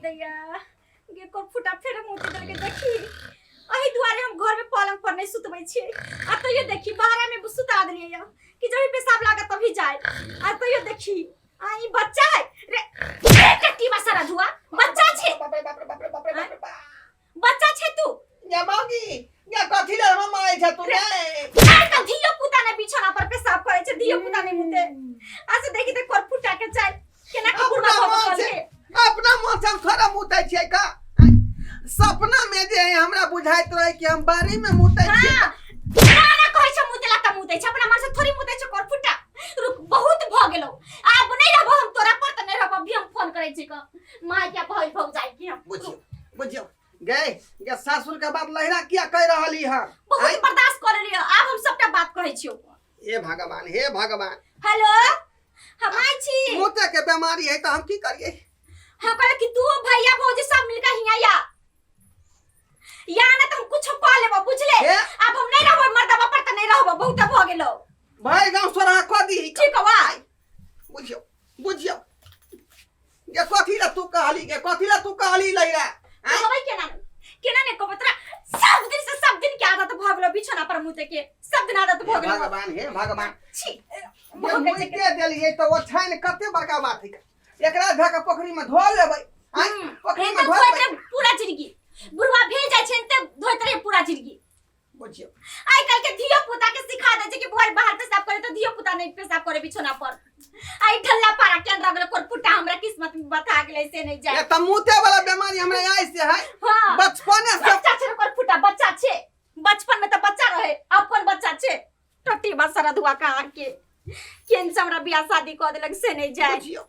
दैया गे कोर फुटा फेर मुति देलकै। देखी एहि दुआरे हम घर में पलंग पर नहीं सुतबै छियै, आ तैयो देखी बाहर में सुता देलियै या कि जब भी पेशाब लागत तभी जाए। आ तैयो देखी आ ई बच्चा है रे रे टट्टी बसारा धुआ बच्चा छे। बाप रे बाप रे बाप रे बाप रे बाप रे बाप। बच्चा छे तू। या मौगी या कथी ले हम मारै छ तू रे? आइ त धियो पुता ने बिछौना पर पेशाब करे छे, धियो पुता ने मुते। आ से देखी त कोर फुटा के चाल केना के बुढ़वा अपना भऽ मन गेल से छै। अपना मन से हम थोड़ा मुतै छियै का? सपना में जे है हमरा बुझाइत रहे कि हम बाड़ी में मुतै छियै। हाँ, ना ना कहै छै मुतेला त मुतै छै, अपना मन से थोड़ी मुतै छै। कोर फुटा रुक, बहुत भऽ गेलौ, आब नहीं रहबो हम तोरा पर त नहीं रहबो। अभी हम फोन करै छी क माय के भइल भौ जाय की हम। बुझियौ बुझियौ गए गे सासुर के बात लहिरा किया कह रहली हन? बहुत बर्दाश्त कर लियो, आब हम सबटा बात कहै छियौ। हे भगवान, हे भगवान। हेलो, हम आइ छी। मुते के बीमारी है त हम की करिए? हम कहले कि तू भैया भौजी सब मिलकर हिया या या ना त हम कुछ कह लेबो, बुझले? हे? आब हम नहीं रहबो मर्दबा पर त नहीं रहबो, बहुत भ गेलो। भाई गांव सोरा क दी। ठीक हवा। बुझियौ बुझियौ गे कथी ला तू कहली, गे कथी ला तू कहली लहिरा? आँय? कहबै केना ने? केना ने कहबै तोरा? सब दिन से सब दिन के आदत भऽ गेलो बिछौना पर मुते के, सब दिन आदत भऽ हे गेलो। भगवान, हे भगवान। छी। ये भऽ गेल छै। मुइते देलियै तऽ ओछाइन कते बड़का बात है, एकरा धऽ कऽ पोखरी में धो लेबै। आँय? पोखरी में एकदम धो धोइत लेबै। रहे पूरा जिंदगी, बुढ़वा भेल जाइ छै ते धोइत रहे पूरा जिंदगी। बुझियौ आइ काल्हि के धियो पुता के सिखा दै छै कि बुआरी बाहर पेशाब करे तऽ धियो पुता नहीं पेशाब करे बिछौना पर। आई ढल्ला पारा केन रह गेलो कोरपुटा, हमरा किस्मत में बता गेलै से नहीं जाए। ये तऽ मुते वाला बीमारी हमरा आइ से है। हाँ। बचपने से। बच्चा छै कोरपुटा, बच्चा छै, बचपन में तऽ बच्चा रहे, अब कोन बच्चा छै? टट्टी बसरा धुआ कहाँ के केन से हमरा बियाह शादी कऽ देलक से नहीं जाए। बुझियौ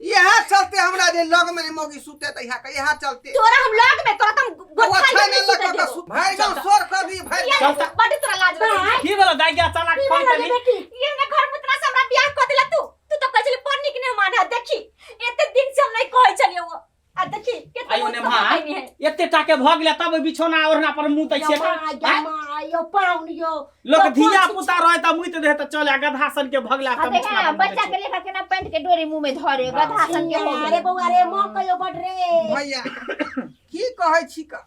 इएह चलते हमरा जे लग में नहीं मौगी सुते तऽ इएह के इएह चलते। तोरा हम लग में तोरा त हम ओ गोठाई में छाने नहीं लग सुते कऽ देबो। सुत भरि गाँव शोर कर दी भरि किया गाँव। नहीं? बड्ड तोरा लाज लगै छै। की भेलो दाइ गे चला की फोन भेलो करी रे बेटी? ये हमरा घर मुतना से हमरा बियाह कऽ देला तू। तू तो कहै छली पढ़ निक नहीं मान है, देखी एते दिन से हम नहीं कहै छलियै वो, आ देखी केते आइयो ने मुँह भाई कहनी है। एते टाके भऽ गेलै तब ओहि बिछौना ओढ़ना पर मुँह तै छियै यो माय, यो आँय? माय, यो पाउन यो। लोक यो धिया कोन पुता रहे तऽ मुइत दे तऽ चल आ गधा सन के भगला आ तऽ देखा बिछौना पर मुतै बच्चा छै। के लेखा केना पैंट के डोरी मुंह में धरे गधा सन के हो अरे गेलै। बौआ रे, माँ कहियो बड रे। भैया की कहै छी का,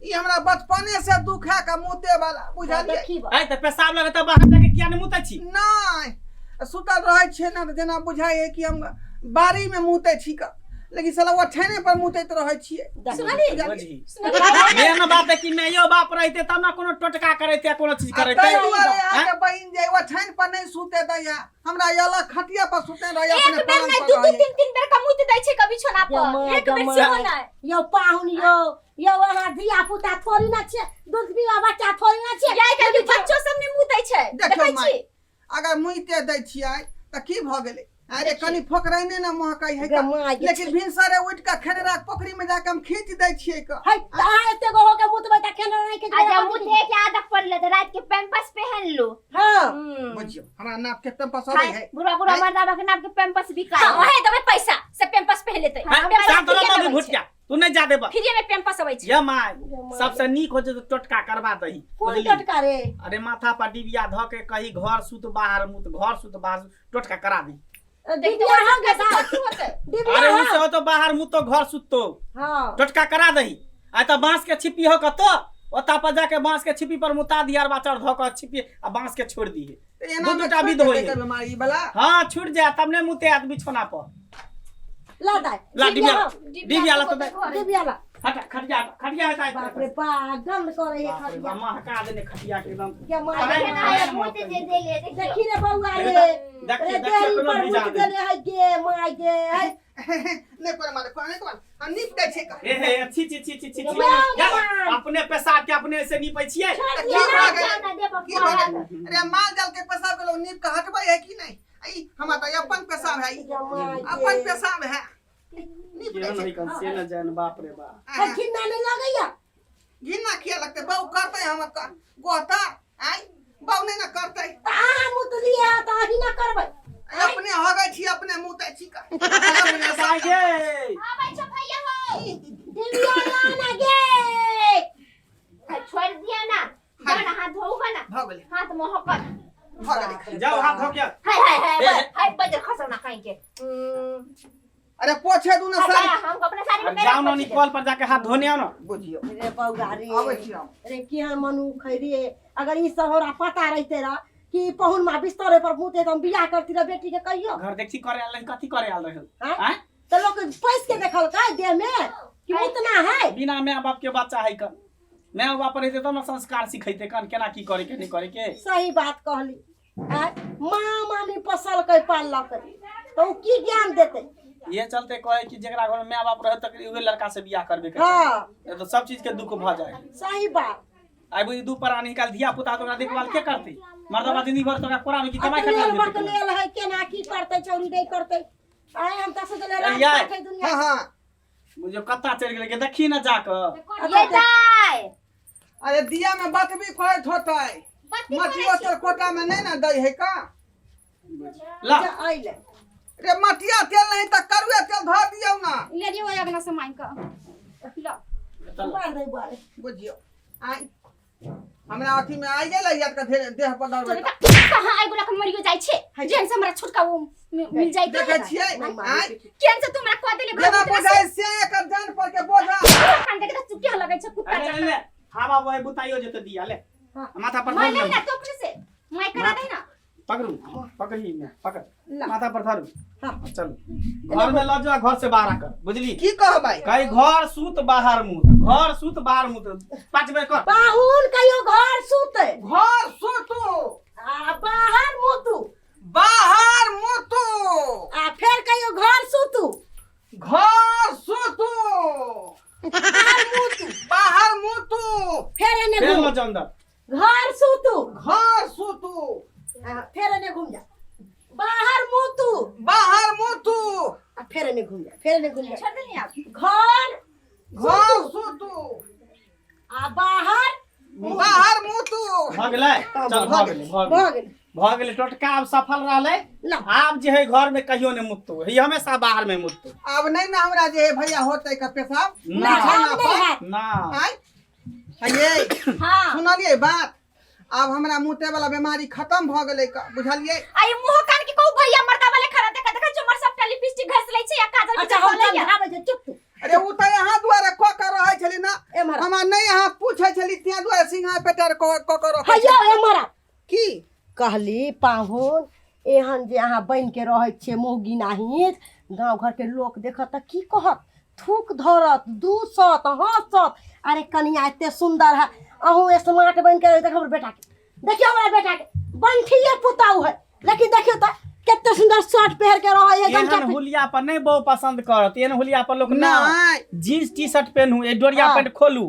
ई हमरा बचपने से दुख है का मुते वाला, बुझलियै? देखी बा। आइ तऽ पेशाब लगे तऽ बाहर जाके किया नहि मुतै छी? नहि सुतल रहै छियै ने तऽ जेना बुझाइ है कि हम बाड़ी में मुतै छी का, लेकिन साला ओछाने पर मुतैत रहै छियै। सुनली? बुझही मेन बात है कि माइयो बाप रहते तब ना कोनो टोटका करैते कोनो चीज आ करैते। ताहि दुआरे आँय? अहाँके बहिन जे ओछाइन पर नहि सुते दैया हमरा, अलग खटिया पर सुते रहैया, एक अपने बेर पलंग नहीं पर दू दू रहैया। तीन तीन बेर का मुत दै छै कभी बिछौना यो पर, माय, एक यो बेर माय। सेहो नहीं। यो पाहुन यो, यो अहाँ धिया पुता थोड़ी ना छियै, दूध पीवा बच्चा थोड़ी ना छियै। या आइ काल्हि के बच्चो सब नहीं मुतै छै। देखियौ देखै माय, छी? अगर मुइते दै छियै तऽ की भऽ गेलै? अरे कनि फोकरैने ने महकै है गे का। माय गे। लेकिन भिनसरे उठि कऽ खेनेरा पोखरी में जाके हम खींच दै छियै का। है तऽ अहाँ एते गो होके मुतबै तऽ खेने नहि आ खिचबै। जब मुते के आदत पड़ले त रात के पैम्पस पहन लो। हाँ। बुझियौ हमरा नाप के पेम्पस अबै है। बुढ़ा बुढ़ा है? मर्दाबा के नाम के पैम्पस बिकाय। हाँ, ओहे देबै पैसा से पेम्पस पहन लेतै। आँय, पेम्पस शांत रह फ्रीए में मौगी अबै छै। भुटिया, तू नहीं जा देबा। फ्रीए में पेम्पस अबै छै। ये my, सबसे नीक हो जे टोटका करवा दही। कोन बुझली? टोटका रे? अरे माथा पर डिबिया ध के कही घर सुत बाहर मुत, घर सुत बाहर सुत, टोटका करा दी। डिबिया हो गया दा। कथी होतै? डिबिया अरे हो। उसे हो तो बाहर मुतो घर सुतो। हाँ। टोटका करा दही। आ त बांस के छिपी हो कतो ओता पर जाके बांस के छिपी पर मुता दिया और बाचर धो के छिपी आ बांस के छोड़ दिए। तऽ एना दू में दूटा छूटि विध होई जेतै है। बीमारी वाला। हाँ छूट जाए तब ने मुते आदमी बिछौना पर। ला दाय। ला डिबिया डिबिया हो। डिबिया ला तो दे। डिबिया ला। हट खटिया खटिया हटा। बाप रे बा, गंद करे है बाप रे खटिया। बा, महका देने खटिया के एकदम। क्या मार अरे, देने अरे, है। मुते दे दे ले देखियो। देखी रे बौआ रे। देखिए रे देखिए देही कोनो पर भी जा मुत दे। देने है गे my गे है। नहि कोनो मारे कोनो कोनो हम नीप दै छियै का। ए हे छी छी छी छी छी या, या, या। अपने पेशाब के अपने से नीपै छियै। तऽ दिया की भऽ गेलै? ना दे की भऽ गेलै? अरे माल जाल के पेशाब के लोग नीप के हटबै है कि नहि? ई हमरा तऽ अपन पेशाब है, ई या my गे। अपन पेशाब है, नीप दै केहन छियै। है कन से न जान, बाप रे बाप। है, घिन्ना नहीं लगैया? घिन्ना किया लगतै? बहू करतै हमर गोहता आइ बहू नहि ने करतै। तऽ अहाँ मुतलियै तऽ अहीं ना करबै। अपने हगै छी अपने मुतै छी का। अपने दाइ गे। आबै छौ भैया हो। डिबिया ला ना गे। छोड़ दिया ना, जा ना हाथ धोऊगा ना। भऽ गेलै। हाथ महकत। भऽ गेलै। जाओ हाथ धो के। हाय हाय हाय ए, हाय बजर खसौ ना कहीं के। अरे पोछे दू ना अच्छा, साड़ी। हम अपना साड़ी में अरे जाओ ना पोछि देब। कल पर जाके हाथ धोने आओ ना। बुझियो रे बौआ रे, आबै छी हम। रे केहन मनुख है रे। अगर ई सब हमरा पता रहते रह कि पहुन माँ बिस्तरे पर मुते त हम बियाह करती रह बेटी के कहियो। घर देखी करे आयल रही, कथी करे आयल रही? हाँ? आँय? त लोग पैस के देखलकै देह में कि मुतना है। बिना माय बाप के बच्चा है कन, माय बाप रहते तब ना संस्कार सिखेते कन केना की करे के नहीं करे के। सही बात कहली। आँय? माँ मामी पोसलकै पाललकै त उ की ज्ञान देते? ये चलते कहे कि जेकरा घर में माय बाप रहे तक उहे लड़का से बियाह करबे के हाँ। चाही। तो सब चीज के दुख भ जाए। सही बात। आई बुझी दू प्राणी निकाल धिया पुता तो ओकरा देखभाल के करते? मर्दबा जिंदगी भर तो ओकरा कोरा में की कमाई अपने खटा वर्ग देते। लेल है केना की करते चौरी नहीं करते। आय हम त सोचले रात यार। काटे दुनिया। हाँ हाँ। बुझियो कत्ता चलि गेलै के देखी ना जाके। ये दाय। अरे दिया में बतबी कहैत होतै। बतबी मटियो कहै छी। तोर कोटा में नहीं ना दै है का? ला। जा, अइले। रे मटिया तेल नहीं त करुए तेल धऽ दियौ ना। ले लियो ओहि अगना से मांगि कऽ। ल। चल। मार दे बुआरे। बुझियो। आइ हमरा अथी में आइ गेलै याद के देह पर चल दौड़बै। बेटा, कहाँ आइ गोला के मरियो जाइ छै? जेहन से हमरा छोटका ओ मिल जाइ देखै छियै? आइ केहन से तू हमरा कह देले जेना बुझाइ से एकर जान पर के बोझा। कान देखे त चुकिया लगै छै कुत्ता अरे जकाँ। ले, हवा बहे बुताइयो जेतै दिया ले। हाँ। माथा पर मैं धर ले ले। ना तो अपने से मैं करा दे ना। पकड़ू पकड़ी मैं पकड़। ला। माथा पर धरू। हाँ। चल घर में ल जो, घर से बाहर आकर बुझली? की कहबै? कई घर सूत बाहर मुत, घर सूत बाहर मुत, 5 बेर कर। पाहुन कहियो घर सूत, घर सूतू आ बाहर मुतू, बाहर मुतू, आ फेर कहियो घर सूतू, घर सूतू, बाहर मुतू, बाहर मुतू, फेर एने फेर घूम। ल जो अंदर। घर सूतू, घर सूतू, आ फेर एने घूम जा, बाहर मुतू, बाहर मुतू, आ फेर एने घूम जा, फेर एने घूम जा। छोड़ देनी आप। घर घर सूतू, आ बाहर बाहर मुतू। भऽ गेलै? चल भऽ गेलै, भऽ भऽ गेलै, गेलै। भऽ गेलै। टोटका आब सफल रहलै। ना। आब जे है घर में कहियो नहीं मुतू, ही हमेशा बाहर में मुतू। आब नहीं ना हमरा जे है भैया होतै का पेशाब ना। बिछौना आब पर। नहीं हैत। ना। आय हये। हाँ। सुनलियै बात? आब हमरा मुते वाला बीमारी खत्म भ गेलै का, बुझलियै? आई मुंह कान के कहू भैया मर्दा वाले खरा देखा देखा जो मर सबटा लिपस्टिक घस लै छै या काजल अच्छा हम बिजल लैया। समझाबै छै, चुप तू। अरे उ त यहाँ दुआरे क क रहै छली ना, एम्हर। हमरा नहीं यहाँ पूछै छली त्यां दुआरे सिंघा पेटर क क क रखै हैयो छली। एम्हर आ। की कहली पाहुन एहन जे अहाँ बनि के रहै छियै मौगी नाहित, गाँव घर के लोक देखत त की कहत? थूक धरत, दूसत, हंसत। अरे कनिया एते सुंदर है, अहूँ स्मार्ट बनि के रही। देख हमर बेटा के, देखियो हमरा बेटा के, बंठिए पुताऊ है, लेकिन देखियो त कते सुंदर शर्ट पहिर के रहै है, गमछा एहन हुलिया पर नहीं बहु पसंद करत, एहन हुलिया पर लोग ना नहीं। जींस टी शर्ट पहनू, ए डोरिया हाँ। पैंट खोलू।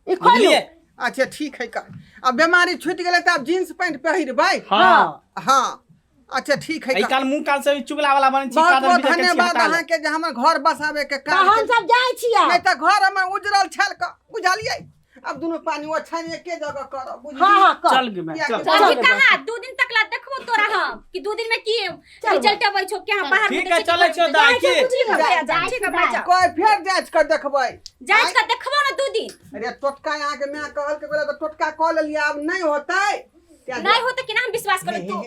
ई खोलू। बुझलियै? अच्छा ठीक है का, अब बीमारी छूट गेलै त आब जींस पैंट पहिरबै। हाँ। हाँ अच्छा ठीक है एहि का। काल मुंह काल से चुगला वाला बनै छी, बहुत कादर बहुत बिदर के छी, धन्यवाद हटा ले। अहाँके जे हमर घर बसाबे के तऽ काज हम सब जाइ छियै। नहीं त घर हमर उजरल छल का, बुझलियै? अब दुनू पानी ओछाइन एके जगह करब, बुझलियै? हाँ, हाँ, कर। चल गे मैं, चल। चल अभी गे कहाँ 2 दिन तक ला देखबो तोरा हम कि 2 दिन में की चल। रिजल्ट अबै छौ कि हम बाहर ठीक मुतै है, छी कि चलै घर छियौ मुतै दाइ, छी। की? बुझली भैया, जा, ठीक है, भैया, जा। कोई फेर जांच कर देखबै। जांच कर देखबो ना 2 दिन। अरे टोटका यहाँ के my कहल के बोला त टोटका क लेलियै, आब नहीं होतै। नहीं होतै कि ना हम विश्वास करू तू।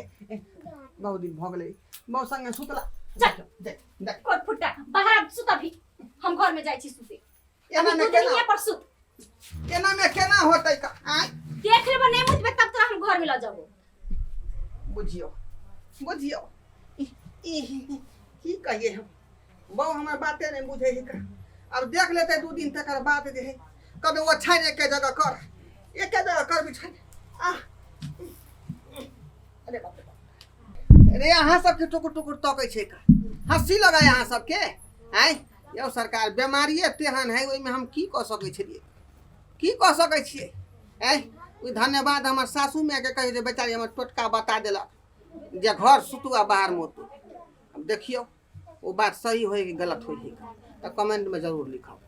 बहुत दिन भ गेलै बहु संगे सुतला। चल। देख, देख। कोट फुटा बाहर आब सुत, अभी हम घर में जाइ छी सुते। एना अभी में 2 दिन केना? हियाँ पर सुत। एना में केना होतै का? आँय? देख लेबो नहीं मुतबे तब तोरा हम घर में ल जाबो। बुझियो, बुझियो। ई, ई, की कहिए हम, बहु हमर बाते नहीं बुझे है का। अब देख लेते 2 दिन तकर बाद जे है कभी ओछाइन एके जगह कर, एके जगह कर बिछाइन। आह। अरे बाप रे बाप। अरे अहाँ सबके टुकुर टुकुर तकै छै का, हँसी लगाय अहाँ सबके। आँय यौ सरकार, बेमारिए तेहन है ओहिमे हम की कऽ सकै छलियै, की कऽ सकै छियै? आँय ओहि धन्यवाद हमर सासू मायके कहै जे बेचारी हमर टोटका बता देलक जे घर सुतू आ बाहर मुतू। अब देखियौ ओ बात सही होय कि गलत होय तऽ कमेंटमे जरूर लिखब।